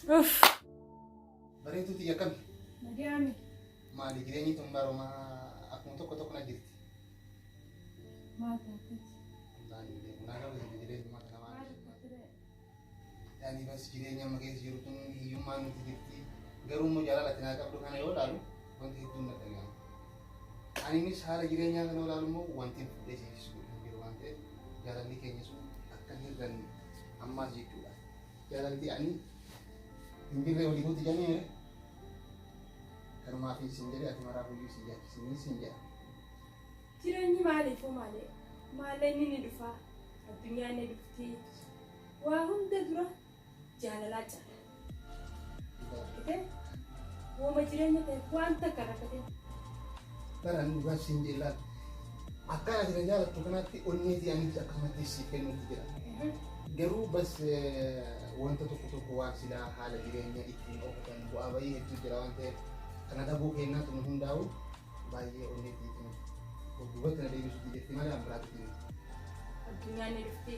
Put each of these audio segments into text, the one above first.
Uff. Bareedduu tiyya akkami? Nagayaami. Maali jireenyi tun barumaa akkuma tokko tokko na jirti. Maal taatee? Wallaahi hin beeku. Naa galu jirti jireenyuma kana Maal maali? taatee? Yaani bas jireenya amma keessa jiru tun hiyyummaan nuti jirti. Garuu immoo jaalala ati naa qabdu kana yoo ilaalu wanti hedduun na dhaga'ama. Aniinis haala jireenyaa kana yoo ilaalu immoo wanti hin fuudhee siifis godhu hin jiru waan ta'eef jaalalli keenya sun akka hin hir'anne ammaas jechuudha. Jaalalti ani hin jirree walii guuti jedhanii mere. Kanumaaf sin jedhe ati maraa guyyuu si jaachisinii sin jedha. Jireenyi maaliifuu maalee? Maallaqni ni dhufa, addunyaan ni dhufti. Waa hunda dura jaalalaa caala. Argitee? Wooma jireenya ta'eef waan takka rakkate. Baran dhugaa sin jedhe laal. Akka ati na jaalattu kanatti onneetii anis akkasumatti siif kennuutti jira. Garuu bas wanta tokko tokko waan silaa haala jireenya ittiin oofatan bu'aa bayii hedduu jira waan ta'eef kana dhabuu keenyaatu nu hundaa'u baay'ee onneetii ittiin duubatti na deebisuutti jirti malee an biraatti miti. Addunyaan ni dhufti.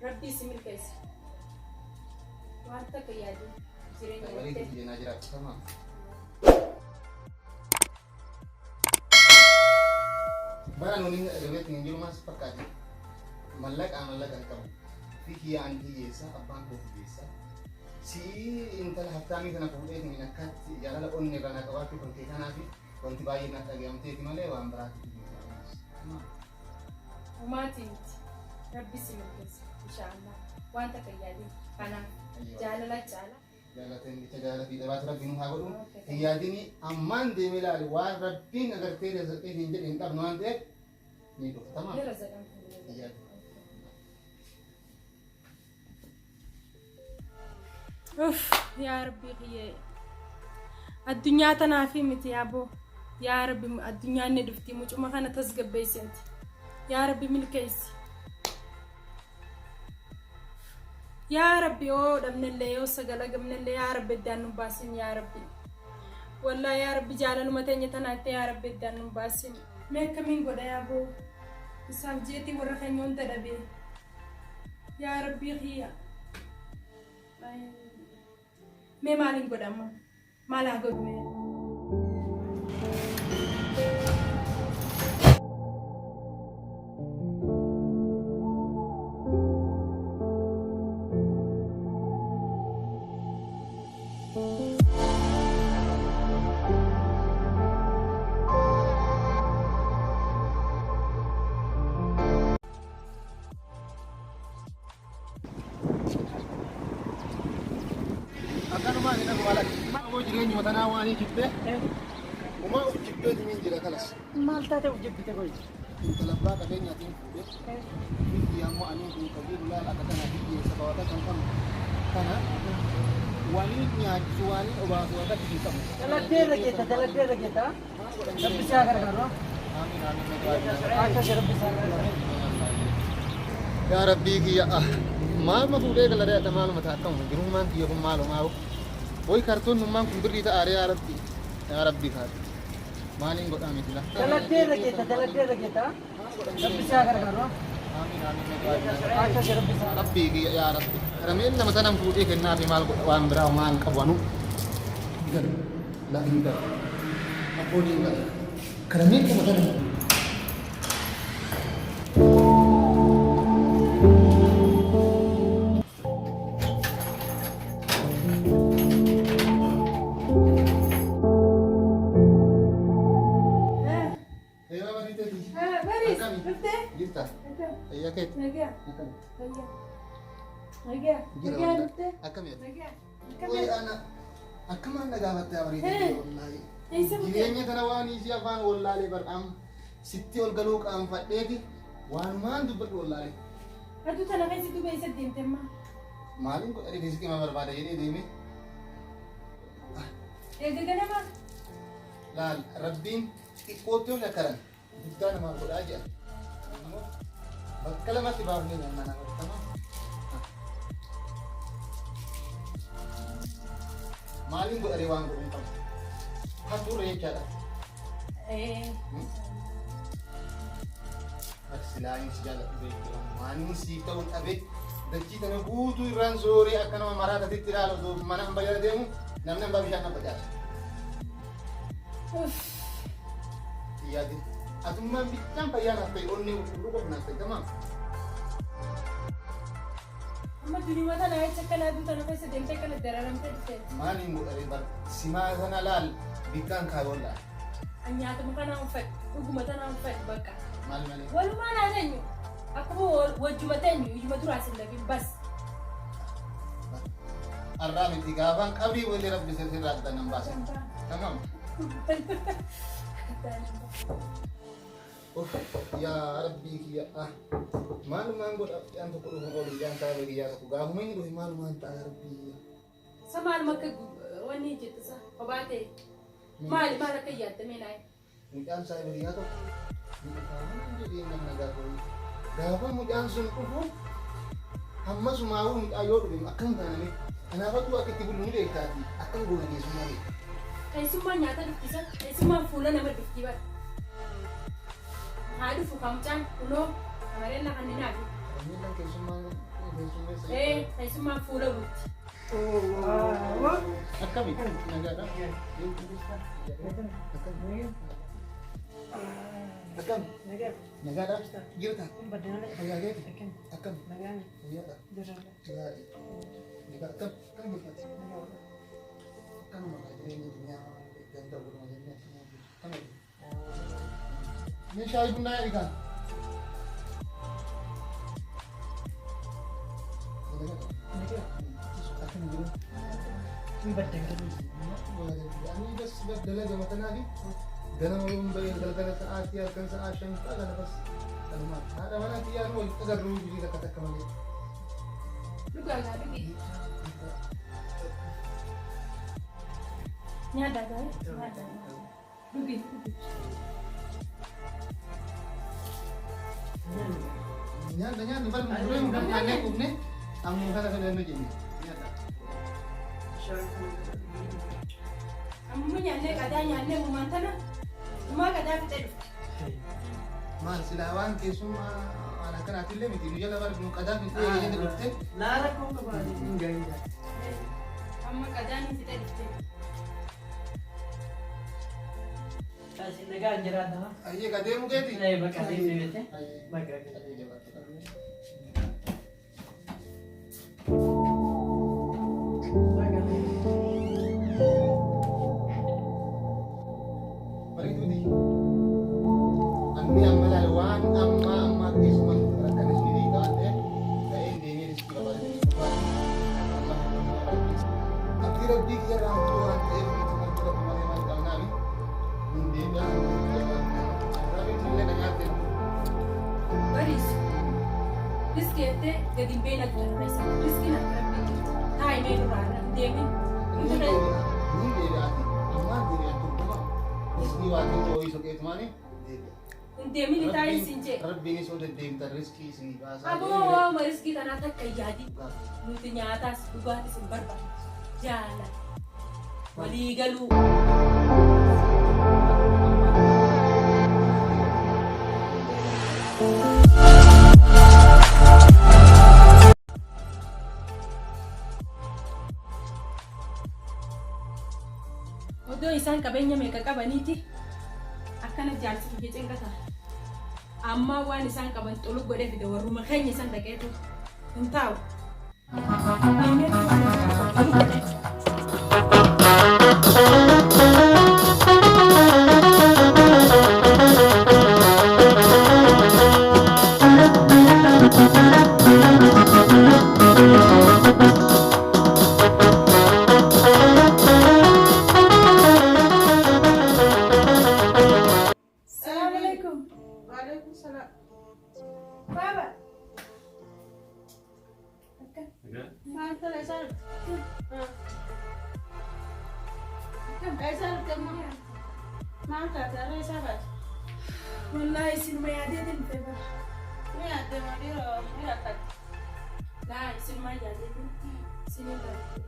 Rabbii si milkeessa. Waan takka yaadin jireenya Bareedu gartee. biyya naa jiraatu sama. Bara nuuni gabeetti hin jiru maas fakkaate. Mallaqaa mallaqa hin qabu. Fi kiyyaa ani hiyyeessa abbaan koo hiyyeessa. Si intala haftaamii kana fuudheetiin akkaatti jaalala onnee irraa naa qabaachuu kan kee kanaafi wanti baay'ee na dhaga'amteeti malee waan biraatti miti. Homaatii miti. Rabbi si milkeessa. Inshaallah. Waan takka hin yaadin. Kanaaf jaalala caala. Jaalateen bicha jaalala fi dhabaatu rabbi nu haa godhu. Hin yaadini ammaan deemee ilaali waan rabbiin agartee razaqee hin jedhe hin dhabnu waan ta'eef ni dhufa. Tamaam. Ni razaqamta. Hin yaadin. Uff yaa rabbii kiyyee. Addunyaa tanaafi miti yaaboo. Yaa rabbi addunyaan ni dhufti mucuma kana tasgabbeessi ati. Yaa rabbi milkeessi. Yaa rabbi yoo dhabnellee yoo sagal agamnellee yaa rabbi addaan nu baasin yaa rabbi. Wallaa yaa rabbi jaalaluma teenya tanaatte yaa rabbi addaan nu baasin. Mee akkamiin godha yaaboo. Isaaf jeetii warra keenya hunda dhabee. Yaa rabbii kiyya. Mee maaliin godha amma? Maal haa godhu mee? Akkanumaan hin dhabu maal akka jireenyuma tanaa waan jibbee umaa of jibbee timiin jira kalas. Maal taate of jibbite qoyi? Intala abbaa qabeenyaatiin fuudhee biyyi ammoo aniin kun qabiiru laal akka kana biyyeessa bawata kan qabnu kana waniin nyaachisu waaniin obaasu akka hin qabu. Daladdee irra geetta daladdee irra geetta. Rabbi si haa gargaaru. Amiin amiin. Akkasi rabbi si haa gargaaru. Yaa Rabbii kiyya ah maaluma fuudhee galaree adha maaluma ta'a akkam jirummaan kiyya kun maalumaa woy kartoonnummaan kun birrii ta'aare yaa Rabbii yaa Rabbii kaadha maaliin godhaa miti la. Daladdee irra geetta daladdee irra geetta. Rabbi si haa gargaaru. Amiin amiin. Akkasi rabbi si haa gargaaru. Rabbii kiyya yaa Rabbi karameen nama tanan fuudhee kennaafi maal godha waan biraa homaa hin qabu anu galu la hin galu abbootiin galu karameen nama tanan Eeyyama bariiteeti. Baris, Akkami? dhuftee? Jirta? Fayyaa keeti? Nagaa. Akkami? Fayyaa. Nagaa. Jira Nagaa waldaa. dhuftee? Akkami ati? Nagaa. Qoy ana akkamaan na gaafatte abariiteeti wallaahi. Eessa buute? Jireenya tana waan isii afaan wallaalee bar'aam sitti ol galuu qaanfadheeti waanumaan dubbadhu wallaalee. Aduu tana keessa duuba eessa deemte ammaa? Maaliin godha riskii ma barbaada jedhee deeme. Eega ganama. Laal rabbiin xiqqootti yoo shakkaran guddaa namaaf godhaa jedha. Ammoo bakka lamatti baafnee nyaanna nama bitama. Maaliin godharee waan godhu hin qabu. Hafuurra jechaadha. Ati silaa inni si jaalladhu beektu. Waan inni siif ta'u hin dhabe Dachii tana guutuu irraan zooree akka nama maraatatitti ilaalu osoo mana hamba jala deemu namni hambaa bishaan na facaasa. Yaadin. Atummaan bichaan fayyaa naaf ta'e onnee qulqulluu qofa naaf ta'e tamaam. Amma duniyaa tana jecha akkana aduu tana keessa deemtee akkana dararamtee dhufte. Maaliin godhare bar simaa sana laal bikkaan kaayoon laal. An nyaatuma kanaan fedhu dhuguma tanaan fedhu bakka. Maal malee? Walumaa naa teenyu akkuma wajjuma teenyu iyyuma duraa sin dhabin bas. Arraa miti gaafaan qabrii walii rabbi sirraa adda nan baasin. Tamaam. Uff yaa rabbii kiyya ah maalumaan godha mucaan tokko dhufu oolu mucaan saaba kiyyaa tokko gaafuma inni dhufe maalumaan ta'a yaa rabbii kiyya. Sa maaluma akka wanni jettu sa kophaa ta'e maali maal akka yaaddamee naa Mucaan saaba kiyyaa tokko ni dhufaa jedhee nama gaafa gaafa mucaan sun dhufu hammasumaawuu mucaa yoo dhufe akkam taaname kanaafatu akka itti bullu ni beektaati akkam goona keessummaa beekta. Keessummaan nyaata dhufti sa keessummaan fuula nama dhufti bara. Haa dhufu kaa mucaan kunoo kamareella kan ninaafi. Miillan keessummaan keessummeessa. Ee keessummaan fuula guutti. Akkami? Nagaadha? Akkam? Nagaadha? Jirta? Fayyaa keeti? Akkam? Fayyaadha? Gaarii. Nagaa akkam? Akkam jirta? Akkanuma jireenya duniyaa danda'u godhuma jennee akkam? Mee shaayii bunnaa yaadhi kaan? Ani bas dalaga matanaafi ganama yoon bahee galgala sa'aatii halkan sa'aa 5 fa'a kana bas kanuma haadha manaa kiyyaan wal agarruu guyyaa takka takka malee. Dhugaa gaa dhugi. Nyaata gaa nyaata. Dhugi. Nyaata nyaanni bar duree nu nyaannee quufne amma kana kana nu jenne nyaata. Amma nyaannee qadaa nyaannee mumaan tana mumaa qadaa fixee dhufte. Maal silaa waan keessummaa waan akkanaatillee miti nu jala bar nu qadaa fixee jenne dhufte. Laara koo qabaa hin gahin. Amma qadaa nu fixee dhufte. Kasi nagaan jiraata. Ayyee qadeemu keeti. Eh, bakka deemee beekte. Ayyee. Bakka. Ayyee jabaatu. Bareeduuti. Anni amma laal waan amma amma keessumaa rakkanis ni beekta waan ta'eef ta'ee deemee riskii barbaade. Abdii rabbii kiyya irraa hamtuu waan ta'eef nuti marti rabbi malee maal qabnaami. Hin deebi'aa. Rabbi illee na nyaatte. Bariisu. Riskii jettee gadi hin beekna ture keessa. Riskiin akka rabbii jirti. Taa'i mee nurraa irra hin deemin. Ni deebi'a. Ni deebi'aati. Ammaan deebi'a turtuma. Riskii waa ta'e ho'ii soqeetumaani deebi'a. Hin deemin taa'i siin jee. Rabbiin isoo deddeemtan riskii isinii baasaa. Aboo waama riskii tanaa takka hin yaadin. Nuti nyaataas dhugaatis hin barbaannu. Jaalala. Walii galuu. Odoo isaan qabeenya meeqa qabaniiti akkana jaarsi kiyya cinqata. Ammaa waan isaan qaban xulu godhee fide warruma keenya isaan dhaqeetu hin taa'u. Salaam alaikum. Waalaikum salaam. Baba. Akka. Maal tole isaan? Isaan gamma. Maal taate har'a isaa baate? Wallaahi isinuma yaadeetiin dhufe bara. Ni yaadde moo dhiiroo ni rakkatte? Laa isinuma yaadeetiin isinin baay'ee.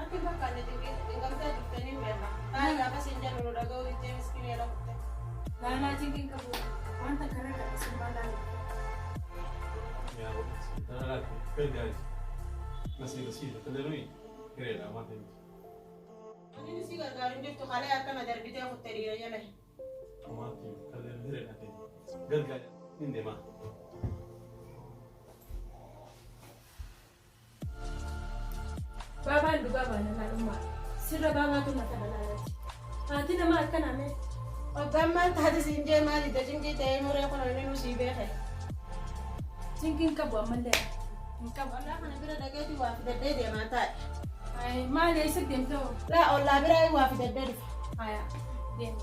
Akka hin fakkaanne cinqamtee dhuftanii hin beekna. Taa'ee gaafa siin jedhu nu dhaga'uu diddee miskiin yeroo kutte. Laalaa cinqiin qabu waan takka irra qaba isinuma laalu. Yaa godhati. Tana laati gargaari. Nasiiba siisa tallee hireedha waan ta'eef. Inni si gargaaru hin jirtu kalee akkana darbitee kutte dhiira jala. Amaatti tallee hireedha ta'e. Gargaari. Hin deemaa. Baabaan dhugaa baana laalummaa. Sirra baabaatu na kana laalati. Haati namaa akkanaa mee? Hoggaan maal taate siin jee maal itti cinqii ta'ee muree kun inni nu sii beeke. Cinqiin qabu ammallee. Hin qabu. Ollaa kana bira dhaqeeti waa fidadhee deemaa taa'e. Ay, maali eessa deemte hoo? Laa ollaa biraa waa fidadhee dhufe. Haya, deemi.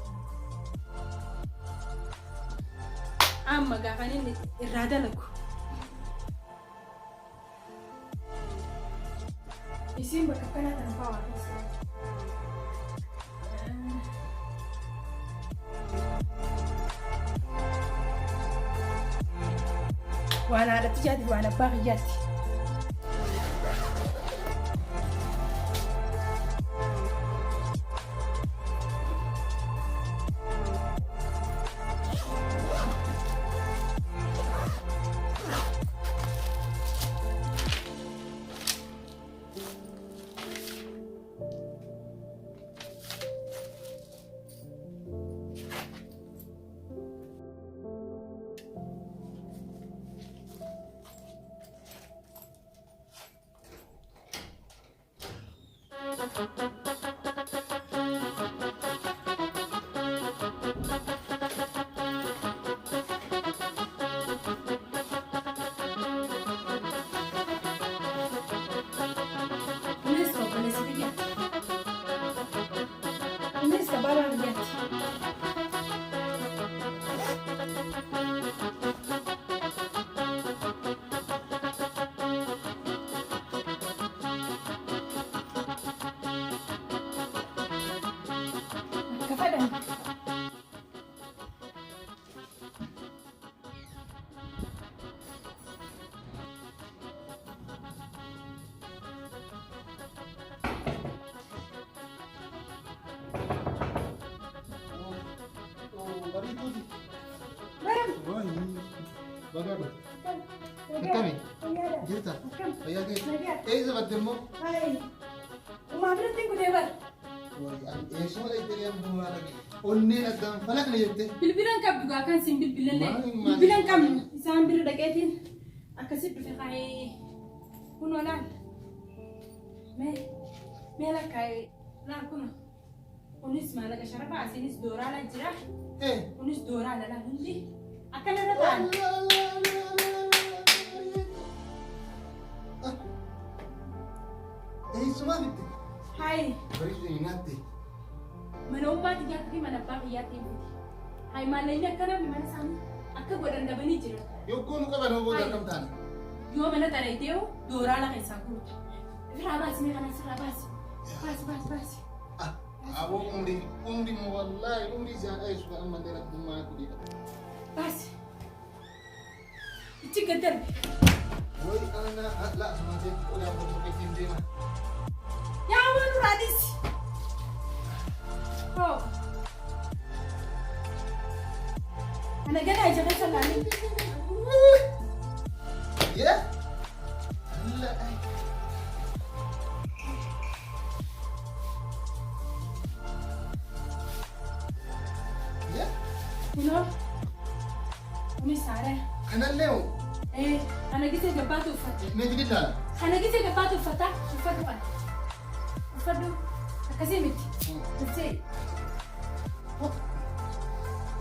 Amma gaafan inni irraa dalagu. Isiin bakka akkanaa tana fa'aa waa keessa. Waan haadhatti jaati waan abbaa kiyyaatti. Kunis obboleessa kiyyaatti. Kunis abbaa kiyyaatti. Akka fedhan. Bariituuti. Baram. Baga Akkami? Jirta? Fayyaa kee? Eessa badde immoo? Uumaa biratti hin kutee bara. Eessuma dhaqxee deemtu maal dhaqe? Onneen addaan falaqne jette. Bilbila hin qabdu gaa kan siin bilbilallee. Maali, maali? Bilbila hin qabnu isaan bira dhaqeetiin akkasitti dhufe kaa'ee kunoo laal. Mee mee lakkaa'ee laal kunoo. Kunis maallaqa sharafa asiinis dooraala jira. Eh. Kunis dooraala laal hundi akkanarra ta'an. Eessumaa bitte? Hayi Bariitu nyaatte. mana ummaatti nyaata fi mana abbaa kiyyaatti hin fiti. Hayi maallaqni akkana mana isaanii akka godhan dhabanii jiran. Yogguu nu qaban hoo booda akkam taana? Yoo mana tana itee dooraala keessaa guutu. Ofirraa baasi mee kana asirraa baasi. Baasi baasi baasi. Aboo umrii umrii wallaahi umrii isaan dheessu kan ammallee rabbummaa kudhiidha. Baasi. Ichi gad darbi. Way ana la sumatee qodaa qodaa ittiin deema. Yaa waan duraa dhiisi. Hoo. Ana gala ija keessa laalii. Yeah. La. Yeah. Kunoo. Kunis haara. Kanallee hoo Ee, kana gisee gabbaatu uffata. mee fidi ilaala. Kana gisee gabbaatu uffata. Uffadhu kana. Uffadhu. Akkasii miti. Bilchee.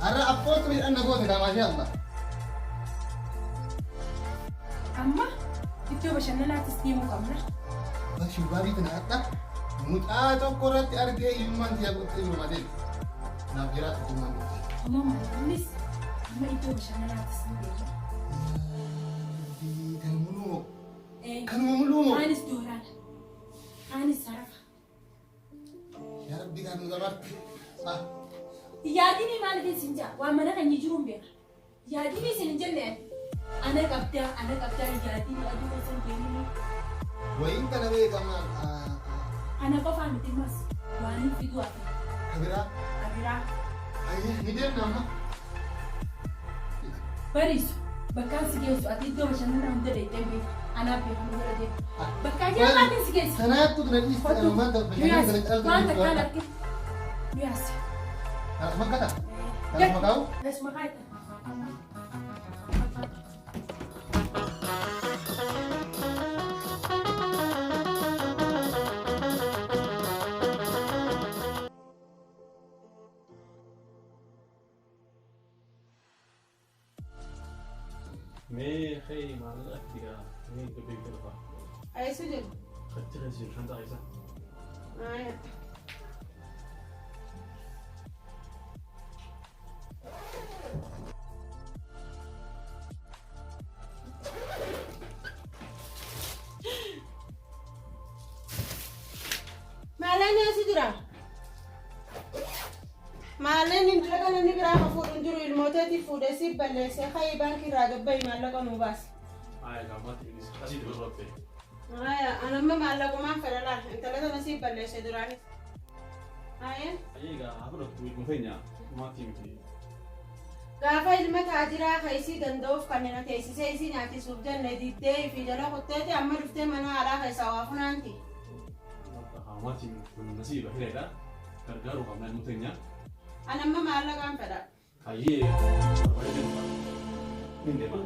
Har'a abbootu midhaan na goote kaa maashaa Allah. Amma iddoo bashannanaattis deemuu qabna. Shurraabii tana hadha mucaa tokko irratti argee ilmaan tiyya guutuu ilmaatee naaf jiraatu ilmaan guutuu. Amma maal innis amma iddoo bashannanaattis ni deemna. Kan muluu moo? Ee, Kanuma muluu moo? Kaanis dooraadha. Kaanis sarafa. Yaa Rabbi kan nu dabarte. Ah, Yaadini maaliif isin jaa? Waan mana kan jiru hin beeka. Yaadini isin hin jenne ani. Ana qabdaa, ana qabdaa yaadini aduu keessa hin deemini. Wayiin kana beekamaa Ana qofaa miti mas waan hin fiduu hafe. kabiraa. Kabiraa. Ayyee ni deemna amma. Bariisu Bakkaan si geessu ati iddoo bashannanaa hunda deettee hin beektu. Anaaf beekamu jala deemtu. Bakka ajaa'ibaatiin si geessa. Kanaattu na dhiiste anumaan Nu yaasi. Waan takkaan arginu. Nu yaasi. Kanasuma kata? Kanasuma kaa'u? Kanasuma kaa'ita. Mee hey maallaqa figaa mee dubbii galfaa. Eessa jiru? Achi keessa jiru shantaa keessa. Maalleen eessa jira? Maalleen hin dura kan inni biraa ka fuudhu hin jiru ilmooteetiif fuudhee siif balleessee ka'ii baankii irraa gabba'i maallaqa nuu baasi. Aya gaammaatti asii dubbii rabbe. Aya an amma maallaqumaan fedha laal intala tana siif balleessee duraanis. Aya. Ayyee egaa haa fudhattu ilma keenya maatii miti. Gaafa ilma taajiraa ka isii danda'uuf kan na teessisee isii nyaachisuuf jenne diddee fi jala kutteeti amma dhuftee mana haadhaa keessaa waa funaanti. Maatii kun nasiiba hireedha. Gargaaruu qabna ilma keenya. An amma maallaqaan fedha. Ayyee wayii deema. Nin deema.